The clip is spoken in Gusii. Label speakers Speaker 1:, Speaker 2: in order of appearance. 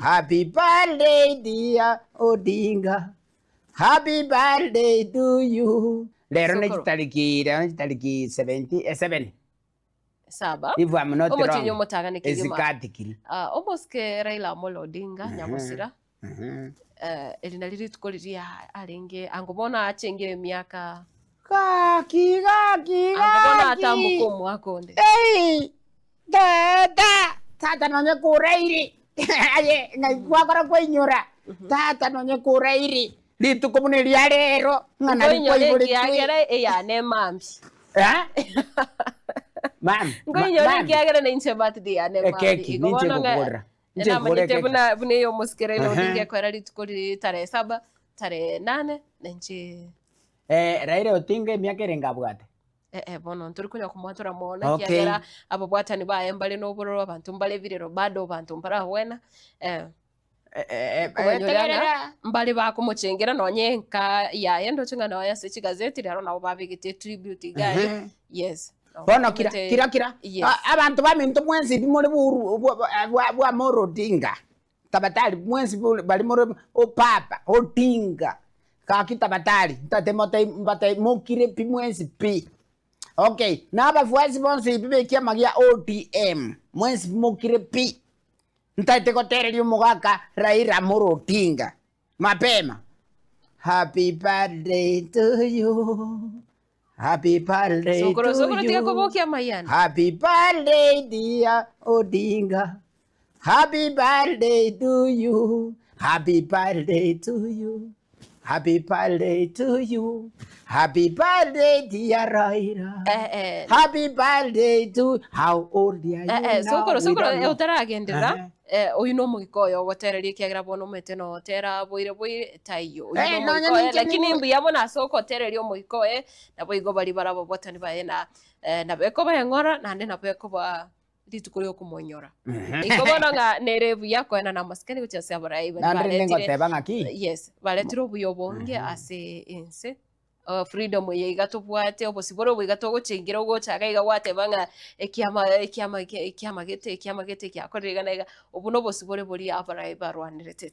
Speaker 1: Happy birthday dear Odinga, happy birthday to you. Rero ne
Speaker 2: Sokoro.
Speaker 1: chitariki, rero ne chitariki 77
Speaker 2: Saba.
Speaker 1: if I'm not wrong.
Speaker 2: Omotienyi omotang'ani kegima.
Speaker 1: Esikatikiri.
Speaker 2: Ah, omosike Raila Amolo Odinga nyagosira
Speaker 1: Mhm.
Speaker 2: eh, eri nari rituko riria arenge ango bono achenge emiaka
Speaker 1: Gaki gaki
Speaker 2: ango bono
Speaker 1: gaki.
Speaker 2: atamboka omwaka onde.
Speaker 1: Ei! Tata, tata nonye korairi aye ng'ai gwakora kwainyora tata nonye korairi rituko buna eria rero ng'a nari
Speaker 2: Nkoinyora
Speaker 1: kwaiboretwe
Speaker 2: ekiagera eyane emambi.
Speaker 1: Eh? Ma'am, ma-
Speaker 2: Nkoinyora
Speaker 1: ma'am,
Speaker 2: ekiagera na inche birthday yane emambi.
Speaker 1: Ekeki,
Speaker 2: Igo
Speaker 1: ninche
Speaker 2: bono ng'a
Speaker 1: nkokogorera. Ninche nkogorera
Speaker 2: namanyete
Speaker 1: ekeki.
Speaker 2: buna buna eya omosike Raila
Speaker 1: Ehe.
Speaker 2: Odinga ekoera rituko riria tarehe saba, tarehe nane, na inche
Speaker 1: Eh, Raila Odinga emiaka erenge abwate?
Speaker 2: Eh, bono ntori konya komoatora mono
Speaker 1: Okay.
Speaker 2: ekiagera ababwatani baye mbare nobororo abanto mbare ebirero bado abanto mbarabwena eh,
Speaker 1: Eh, eh, eh,
Speaker 2: Kobanyoria ng'a
Speaker 1: tegerera.
Speaker 2: mbare bakomochengera nonye enka yaye ndoche ng'a nonya ase chigazeti rero nabo babegete etribute iga aria
Speaker 1: Ehe.
Speaker 2: yes. Nabo
Speaker 1: Bono kira
Speaker 2: batomete-
Speaker 1: kira kira
Speaker 2: Yes.
Speaker 1: A- abanto baminto mwensi pi more boru bwa- bwa- bwa- bwa Amolo Odinga tabatari mwensi bore- bari more opapa Odinga Gaki tabatari, ntate mote mbate mokire pi mwensi pi. Okay, na abafuasi bonsi pi b'ekiama gia ODM, mwensi pi mokire pi. Ntaete gotereria omogaka Raila Amolo Odinga mapema. Happy birthday to you. Happy birthday
Speaker 2: Sokoro
Speaker 1: to
Speaker 2: sokoro tiga
Speaker 1: you.
Speaker 2: kobokia amayani.
Speaker 1: Happy birthday dear Odinga. Happy birthday to you. Happy birthday to you. Happy birthday to you. Happy birthday dear Raila.
Speaker 2: Eh, eh.
Speaker 1: Happy birthday to how old are you
Speaker 2: Eh, eh,
Speaker 1: now?
Speaker 2: sokoro
Speaker 1: We
Speaker 2: sokoro
Speaker 1: don't
Speaker 2: eh,
Speaker 1: know.
Speaker 2: otaragenderera
Speaker 1: Aha.
Speaker 2: eh, oyu na omogika oyo ogotereria ekiagera bono omanyete notera boire boire taiyo oyu
Speaker 1: Eh,
Speaker 2: na
Speaker 1: nonya
Speaker 2: omogika oye
Speaker 1: ninche
Speaker 2: lakini
Speaker 1: nigo-
Speaker 2: mbuya mono ase ogotereria omogika oye nabo igo baria bare ababwatani baye na eh, nabo ekoba eng'ora naende nabo ekoba rituko riokomonyora. Igo bono ng'a nere buya koenana amasikani gochia ase abarai baria
Speaker 1: Naende rende
Speaker 2: baretire
Speaker 1: ngoteba ng'aki?
Speaker 2: yes, baretire obuya obonge ase ense. Uh, freedom eye iga tobwate, obosibore obo iga togochengera ogocha iga iga gwateba ng'a ekiama ekiama ekiama gete ekiama gete giakorire iga na iga, obwo na obosibore boria abarai barwanerete.